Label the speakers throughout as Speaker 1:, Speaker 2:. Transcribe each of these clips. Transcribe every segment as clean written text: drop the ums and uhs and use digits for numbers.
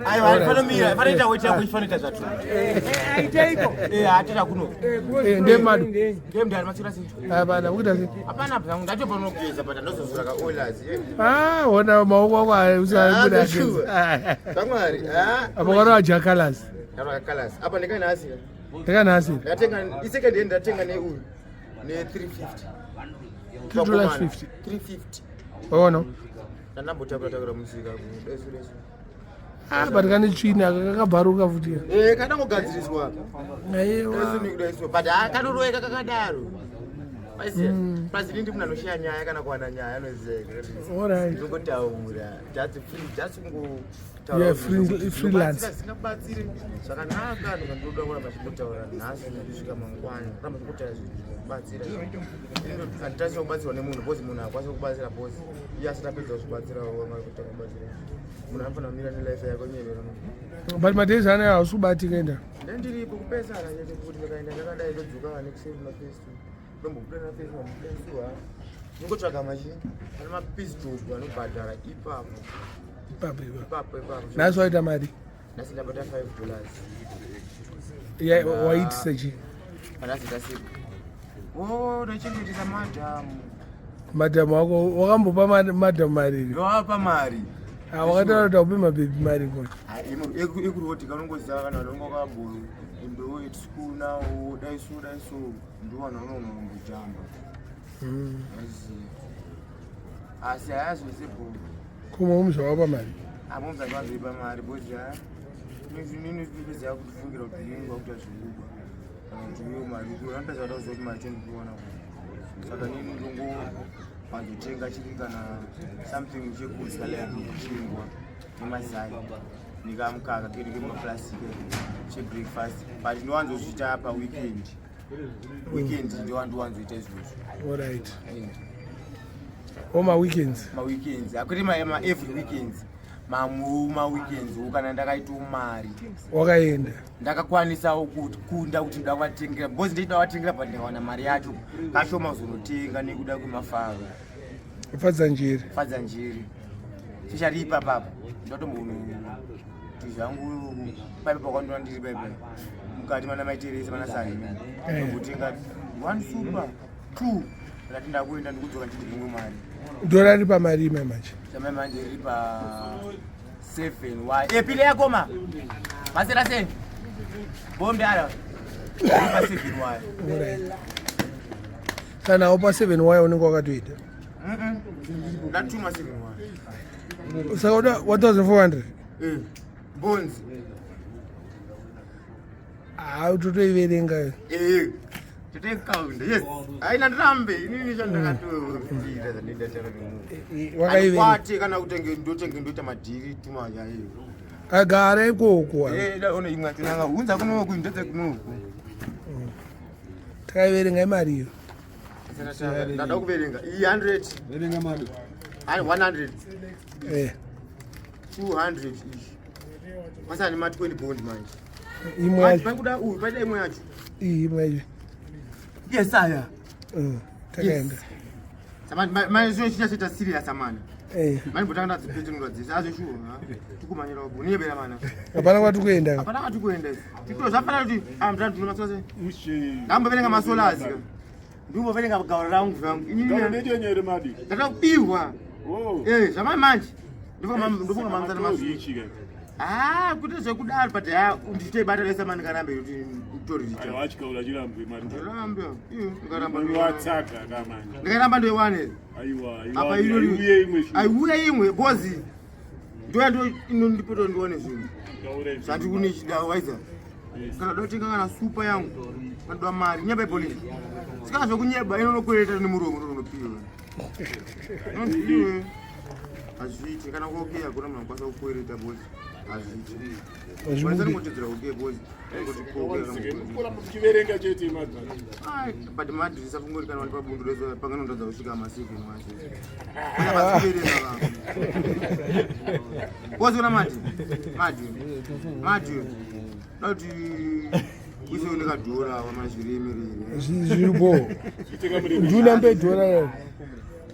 Speaker 1: Aiwa, fanomira, fanoita weti yako ifanoita zvatu.
Speaker 2: Aiteiko.
Speaker 1: Eh, atira kuno.
Speaker 3: Eh, ndemadu.
Speaker 1: Ndemdari matsira sei?
Speaker 3: Hapana, kuita sei?
Speaker 1: Hapana bvangu, ndatobva unogeza but ndozozora ka oilers.
Speaker 3: Ah, ona maoko ako usabuda.
Speaker 1: Zvamwari. Ah.
Speaker 3: Apa kana jakalas.
Speaker 1: Kana jakalas. Apa ndikanhasi.
Speaker 3: Ndikanhasi.
Speaker 1: Ndatenga isecond hand ndatenga neuyu ne 350.
Speaker 3: $3.50.
Speaker 1: 350.
Speaker 3: Waona?
Speaker 1: Ndandambotakura takura musika desu desu.
Speaker 3: Ah, but kane tsvina kakabvaruka futi.
Speaker 1: Eh, kadangogadziriswa.
Speaker 3: Aiwa.
Speaker 1: Desu nekudaiswa but ah kanoroweka kakadaro. Paisi. Pasi ndindi munhu anoshiya nyaya kana kuwana nyaya anoziva.
Speaker 3: All right.
Speaker 1: Ndinongotaura. Just free, just kungo
Speaker 3: Yeah, freelance.
Speaker 1: Zvingabatsire zvakanaka ndinoda kuramba chimbotaura nhasi kusvika mangwana. Kuramba chimbotaura zvinhu zvinobatsira. Handitarisi kubatsirwa nemunhu because munhu hakwanisi kubatsira because iye asati apedza kuzvibatsira wanga kutanga kubatsira. Munhu anofanira kumira nelife yake onyevera munhu.
Speaker 3: But madays anaya hausi kubatika enda.
Speaker 1: Ndandiripo kupesana chete kuti ndikaenda ndakadai ndodzoka nekuseri mafesi. Ndombobuda nafesi mamupesuwa. Ndingotsvaga machi ane mapiece job anobhadhara ipapo.
Speaker 3: Ipapo ipapo.
Speaker 1: Ipapo ipapo.
Speaker 3: Nhasi waita mari.
Speaker 1: Nhasi ndabata $5.
Speaker 3: Yeah, waitisa chii?
Speaker 1: Nhasi ndasipo. Oh, ndochengetesa madhamu.
Speaker 3: Madhamu wako wakambopa madhamu mari.
Speaker 1: Ndowapa mari.
Speaker 3: Ah, wakataura kuti aupe mabhebhi mari ko.
Speaker 1: Ekuroti kanongoziva kana vanonga wakabhuru ndo at school now dai so dai so ndo vanhu vanoona kumbojamba. Asi haya zvese bho.
Speaker 3: Kuma umuzvawapa mari.
Speaker 1: Amomza vazoipa mari because ha nini kufungira kuti inenge wakuita zvekuba kana kuti uyo mari anopedza kuda kuziva kuti mari chendikuona saka nini ndongowanzotenga chiri kana something chekudya like chingwa nemazai nekamukaka kedu kemaplastic chebreakfast but ndinowanzozviita paweekend weekend ndowandowanzoita izvozvo.
Speaker 3: All right. O ma-weekends.
Speaker 1: Maweekends akuti ma every weekends, mamwe maweekends wo kana ndakaitawo mari.
Speaker 3: Wakaenda.
Speaker 1: Ndakakwanisawo kukunda kuti ndoda kuvatengera because ndichida kuvatengera, but ndikawana mari yacho kashoma kuzonotenga nekuda kwemafaro.
Speaker 3: Fadza njeri.
Speaker 1: Fadza njeri chichari ipapapo ndotombono kuti zvangu paipa pakwandona ndiri paipa mukati mana maiteresa mana sari ndombotenga one super two ndati ndakuenda ndikudzoka ndichiti mumwe mari.
Speaker 3: Dhora riri pamari imwe manje?
Speaker 1: Chamai manje riri pa 7 y epile yakoma masera seni bombe ara riri pa 7 y.
Speaker 3: Alright. Kana upa 7 y unenge wakatoita.
Speaker 1: Ndatuma 7 y.
Speaker 3: Saka uda 1400.
Speaker 1: Eh, bonzi.
Speaker 3: Ah, utotoiverenga.
Speaker 1: Eh, totoikaunda, yes, aina ndirambe inini chandakatoita zvandidatara nemunhu.
Speaker 3: Wakaiverenga.
Speaker 1: Kwate kana kutenge ndotenge ndoita madhiri tumanya iyo.
Speaker 3: Agara ikoko.
Speaker 1: Eh, da ono imwe atinanga unza kunoku ndodze kunoku.
Speaker 3: Takaiverenga imari iyo.
Speaker 1: Ndada kuverenga iyi 100.
Speaker 4: Verenga madu.
Speaker 1: 100. 200 ishi masani ma 20 bond manje.
Speaker 3: Imwe yacho.
Speaker 1: Pakuda uyu paida imwe yacho.
Speaker 3: Iyi imwe yacho.
Speaker 1: Yes aya.
Speaker 3: Takaenda.
Speaker 1: Manje zvino chichaita serious amana. Manje botanga ndadzipetsenura dzese azvo shuwa tikumanyira uko uniyebera mana.
Speaker 3: Hapana kwati kuenda.
Speaker 1: Hapana kwati kuenda izvi. Tito zvafanana kuti ah mndani tinomasose. Ndamboverenga masolars. Ndimboverenga gauro rangu zvangu. Inini
Speaker 4: Gauro ndechenyu madi.
Speaker 1: Ndakapihwa.
Speaker 4: Oh.
Speaker 1: Eh, zvamai manje. Ndofunga mamzana masu.
Speaker 4: Ichi ka.
Speaker 1: Ah, kuti zvekudaro but ha ndichitoibata vese mani karambe kuti nditorita.
Speaker 4: Aiwa achikaura chirambwe mari.
Speaker 1: Ndirambe. Iyo ndikaramba.
Speaker 4: Watsaka kamanje.
Speaker 1: Ndikaramba ndoiwane.
Speaker 4: Aiwa,
Speaker 1: Apa
Speaker 4: aiwa.
Speaker 1: ino
Speaker 4: Aiuye imwe shu.
Speaker 1: Aiuya imwe bozi. Ndoya ndo inondipoto ndione zvinhu.
Speaker 4: Gaura imwe.
Speaker 1: Zvandiri kunichida waiza. Kana dotenga kana supa yangu. Kanoda mari nyeba ipolisi. Sika zvekunyeba inonokwereta nemuromo ndonopiwa. Nondiwe. Hazviiti kana kuokeya hakuna munhu anokwanisa kukwereta bozi. Hazviiti. Kwanisa ndingotedzera kuokeya bozi. Ngoti kuokeya.
Speaker 4: Kuramba muchiverenga chete madi.
Speaker 1: Ai, but madhirisa fungori kana wani pabundu rezo panganondadza kusvika ma7 manje. Kana vasiverenga vanhu. Bozi kuna madi. Madi. Madi. Dati uise nekadhora wamazviremerere.
Speaker 3: Zviripo.
Speaker 4: Chitenga murimi.
Speaker 3: Ndunambe dhora.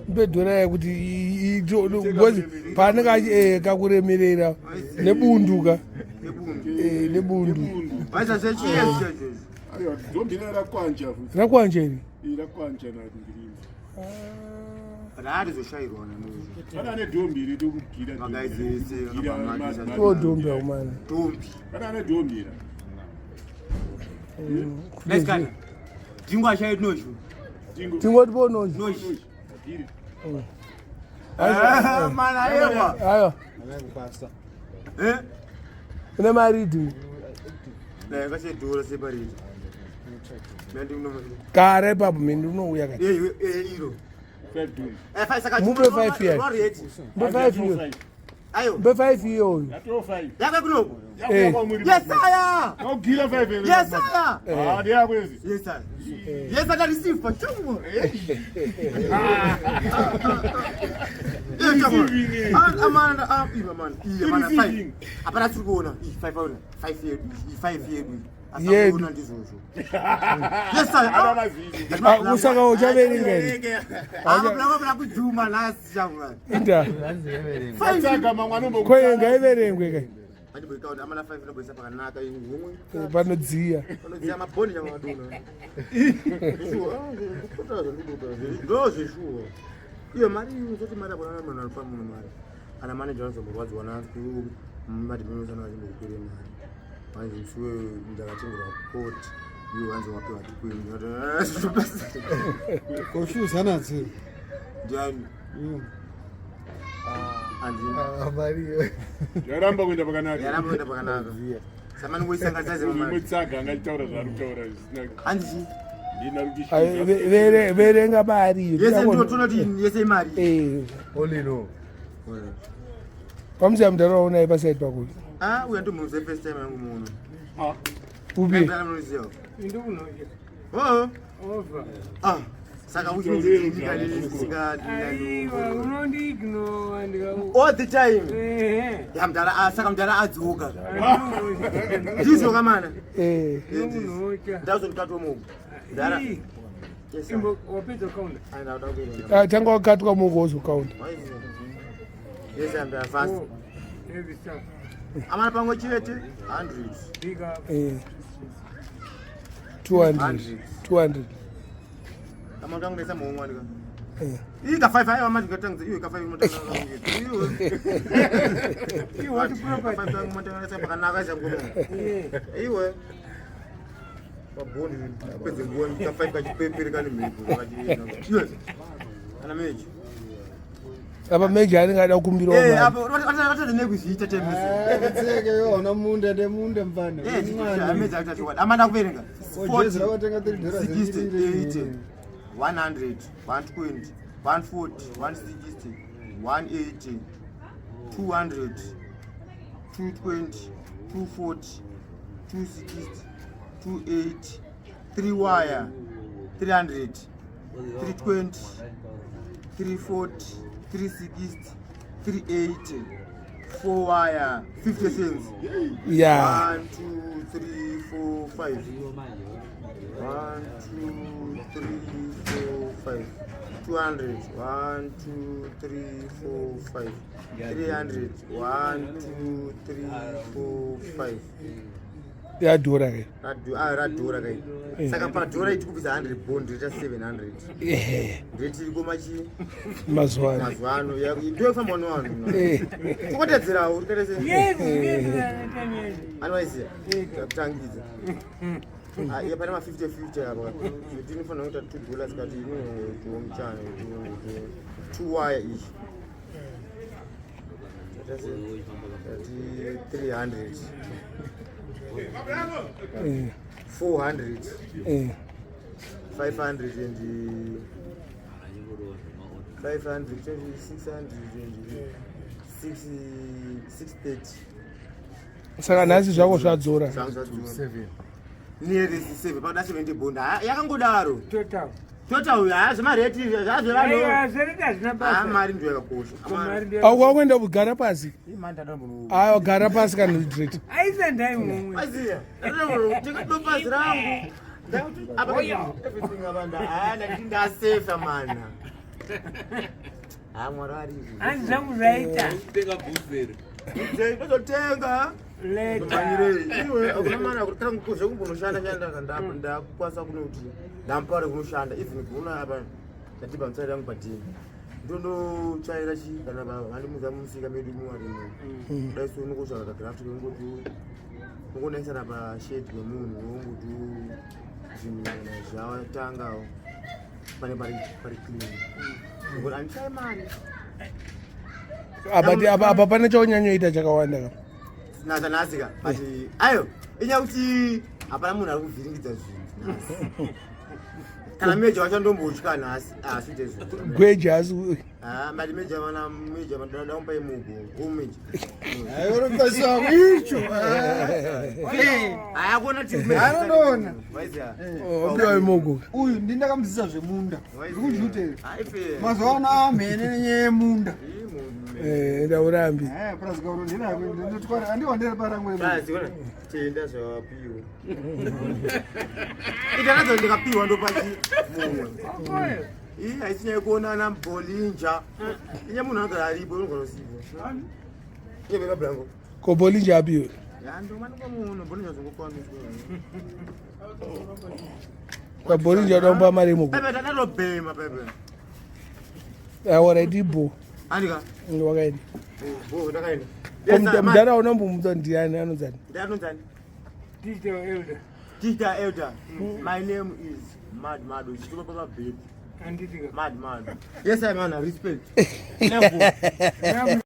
Speaker 3: Mupe dhora yekuti because paanenge eh, kakuremerera nebundu ka. Eh, nebundu.
Speaker 1: Vaisa zvechiyezi chaizvozvo.
Speaker 4: Aiwa, dhombi rakwanja futi.
Speaker 3: Rakwanja iri.
Speaker 4: Rakwanja naringirini.
Speaker 1: Raarizoshayirwa nanozvo.
Speaker 4: Pana ane dhombi riri kugira.
Speaker 1: Vakaizese, vakabva
Speaker 3: O dhombi aumana.
Speaker 1: Dhombi.
Speaker 4: Pana ane dhombi ra.
Speaker 1: Nesikana. Dhingo ashayi nozvo.
Speaker 4: Dingo.
Speaker 3: Tingoti ponozvo.
Speaker 1: Nozvo.
Speaker 4: Giri.
Speaker 1: Mana ayewa.
Speaker 3: Aiwa.
Speaker 1: Eh?
Speaker 3: Une mari dhingo.
Speaker 1: Dai vachedhora separate.
Speaker 3: Kare ipapo mhindi unouya kati.
Speaker 1: Eh, eh, iro.
Speaker 4: Five dhombi.
Speaker 1: Eh, five saka.
Speaker 3: Mupe five here.
Speaker 1: Rate.
Speaker 3: Mbe 5 iyo.
Speaker 1: Ayo.
Speaker 3: Mbe 5 iyoyo.
Speaker 4: Yatoo five.
Speaker 1: Yaka kunoku.
Speaker 4: Yakuya kwamuri.
Speaker 1: Yes sir.
Speaker 4: Yakugira five here.
Speaker 1: Yes sir.
Speaker 4: Ah, ndeyakwezi.
Speaker 1: Yes sir. Yes sir, receive for chumu. Amana ah iba man. Iye mana five. Apana tiri kuona. I five aona. Five yedu. I five yedu.
Speaker 3: Yedu.
Speaker 1: Asakuona ndizvozvo. Yes sir.
Speaker 4: Ana mazini.
Speaker 3: Ah, usaka uchaverenga here.
Speaker 1: Aaa kujuma nhasi shamwari.
Speaker 3: Inda.
Speaker 4: Saka mamwe anombo.
Speaker 3: Koye ngaiverengwe kai.
Speaker 1: Andimboikaona amana five inomboisa pakanaka ihumwe.
Speaker 3: Eh, Panodziya.
Speaker 1: Panodziya mabhoni nyamaduna. Ndo zveshuwa. Iyo mari iyi usati mari apo munhu anopa munhu mari. Ana manager anozomborwadziwa nazo madhiminosa achimbokukwire mari. Vanzi musi weyo ndakatengerwa koti iwe vanzi wapiwa tikweni.
Speaker 5: Confuse anadzo.
Speaker 1: Ndiani? Andina.
Speaker 5: Mari iyo.
Speaker 4: Yaramba kuenda pakanaka.
Speaker 1: Yaramba kuenda pakanaka. Samani ngoisanganisa
Speaker 4: Imwe
Speaker 1: zemari.
Speaker 4: tsaga angachitaura zvaari kutaura zvisina.
Speaker 1: Hanzi
Speaker 4: Ndina
Speaker 3: Ai,
Speaker 4: kutishiza.
Speaker 3: Verenga mari iyo.
Speaker 1: yese ndinotoona kuti yese imari.
Speaker 3: Eh.
Speaker 5: Olino.
Speaker 3: Pamuziya mudhara waunai pasaidi pako.
Speaker 1: Ah, uya ndomuziva first time yangu muno.
Speaker 4: Ah,
Speaker 3: Upi?
Speaker 1: Mudhara munoziva.
Speaker 2: Ndikunocha.
Speaker 1: Oh.
Speaker 2: Over.
Speaker 1: Ah, saka
Speaker 2: Aiwa, unondiignore ndika.
Speaker 1: all the time.
Speaker 2: Ehe.
Speaker 1: Ya mudhara ah, saka mudhara adzoka.
Speaker 2: Andikunocha.
Speaker 1: Ndizvo kamana.
Speaker 3: Eh.
Speaker 2: Ndikunocha.
Speaker 1: Ndazondikatwa mugo. Mudhara.
Speaker 2: Ii,
Speaker 1: Yes, sir.
Speaker 2: Imbo wapedza kaunda.
Speaker 1: Ah, ndauda kuverenga.
Speaker 3: Ah, tanga wakatwa muko wozokaunda.
Speaker 1: Waiziva. Yes, sir, mudhara fast.
Speaker 2: Oh, heavy stuff.
Speaker 1: Amana pamwe chete 100.
Speaker 2: Big up.
Speaker 3: Eh. 200. 200.
Speaker 1: Amana tangu ndesa muhomwe ndika.
Speaker 3: Eh.
Speaker 1: Ii ka 5 aiwa manje ngatangidza iwe ka 5 motanga. Iwe.
Speaker 2: Iwe what property?
Speaker 1: Ka 5 tangu motanga pakanaka changu.
Speaker 2: Yeah.
Speaker 1: Iwe. Pabhondi pedze nguva ka 5 kachipepere kane mhepo kachienda. Iwe. Kana meji.
Speaker 3: Apa meja anenge ada kukumbirawo
Speaker 1: Eh,
Speaker 3: mari.
Speaker 1: apo vatadze nekuzviita temese.
Speaker 5: Tseke yo hauna munda ndemunda mfana.
Speaker 1: Eh, chimeji akuita chokwadi. Amanda kuverenga.
Speaker 5: Ojezi rakatenga 3 dollars.
Speaker 1: 60, 80, 100, 120, 140, 160, 180, 200, 220, 240, 260, 280, 3 wire, 300, 320, 340, 360, 380, 4 wire, 50 cents.
Speaker 3: Ya.
Speaker 1: 1, 2, 3, 4, 5. 1, 2, 3, 4, 5. 200. 1, 2, 3, 4, 5. 300. 1, 2, 3, 4, 5.
Speaker 3: Yadhura ke.
Speaker 1: Radhura kai. Saka padhura iti kubvisa 100 bond rita 700.
Speaker 3: Eh.
Speaker 1: Reti iri machi
Speaker 3: Mazuva ano.
Speaker 1: mazuva ano. Ndoyekufamba nevanhu.
Speaker 3: Eh.
Speaker 1: Tikotedzerawo tikaita se.
Speaker 2: Yes, yes, time yacho.
Speaker 1: Anowaisiya. Takutangidza. Ah, iye pane ma50 50 apa tinofanira kuita 2 dollars kati inongotiwo muchana two wire iyi tati 300
Speaker 3: Eh.
Speaker 1: 400
Speaker 3: Eh.
Speaker 1: 500 and 500 600 and 6 630
Speaker 3: Saka nhasi zvako zvadzora.
Speaker 1: zvangu zvadzora nearest 7 pakuda 70 bond yakangodaro
Speaker 2: Total.
Speaker 1: total haya zvemareti zvazvevanhu
Speaker 2: Aiwa, zvereti hazvina basa.
Speaker 1: mari ndiyo yakakosha
Speaker 2: Mari ndiyo-
Speaker 3: Au wakuenda kugara pasi. Aiwa gara pasi kana direct.
Speaker 2: Aisa ndai mumwe.
Speaker 1: Aziya, ndinopazi rangu. Ndakuti apa everything apa ndati ndasefa mana. Ha, Mwari aripo.
Speaker 2: Hanzi zvangu zvaita.
Speaker 6: Tenga booster.
Speaker 1: Ndototenga.
Speaker 2: Leta.
Speaker 1: Iwe hakuna mana kana zvekumbonoshanda shanda ndakukwanisa kunoti ndampare kunoshanda even kuona apa ndati pamusari yangu padini ndondotsvaira chi kana vandimuza mumusika medu muwarimo dai so unongotsvaga kagraft kengoti ungonaisana pashedi pemunhu wongoti zvinhu kana zvatangawo pane pari pari clean ngoti handitsvai mari.
Speaker 3: Apa apa pane chaunyanyoita chakawanda ka?
Speaker 1: Nasa nhasi ka, but ayo inyaya kuti hapana munhu ari kuvhiringidza zvinhu nhasi. Kana meja wacho ndombotya nhasi asite zvinhu.
Speaker 3: Gweji asi.
Speaker 1: Mati meja vana meja damupai mugo umeja.
Speaker 5: Aiorokasako icho.
Speaker 1: Hayakona.
Speaker 5: Anondoona.
Speaker 3: Opiwa imogo.
Speaker 5: Uyu ndindakamudzidzisa zvemunda. Ndikujuteri. Mazuva ano amhene nenyaya yemunda.
Speaker 3: Ndaurambi.
Speaker 5: Purazi kauro ndirako ndinotwara andiwandere parangu remunda.
Speaker 1: Tenda zvawapiwa itanadzo ndikapiwa ndopachi mumwe. Ii, haisi nyaya yekuonana bolinja, inya munhu anogara aripo unogara usipo iye beka blango.
Speaker 3: Ko bolinja apiwe?
Speaker 1: Yandomanikomuno bolinja zongokwaniswa.
Speaker 3: Kwa bolinja udamupa mari imogo?
Speaker 1: Pepe tadatobhema pepe.
Speaker 3: Alright, ibo.
Speaker 1: Andika.
Speaker 3: Wakaenda.
Speaker 1: Ndakaenda.
Speaker 3: Ko mudhara unombomudza ndiani, anonzani?
Speaker 1: Ndanonzani?
Speaker 2: Teacher elder.
Speaker 1: Teacher elder, my name is Mad Mado, chitupa pamabheki.
Speaker 2: Anditika.
Speaker 1: Mad Mado, yes, I man, respect level.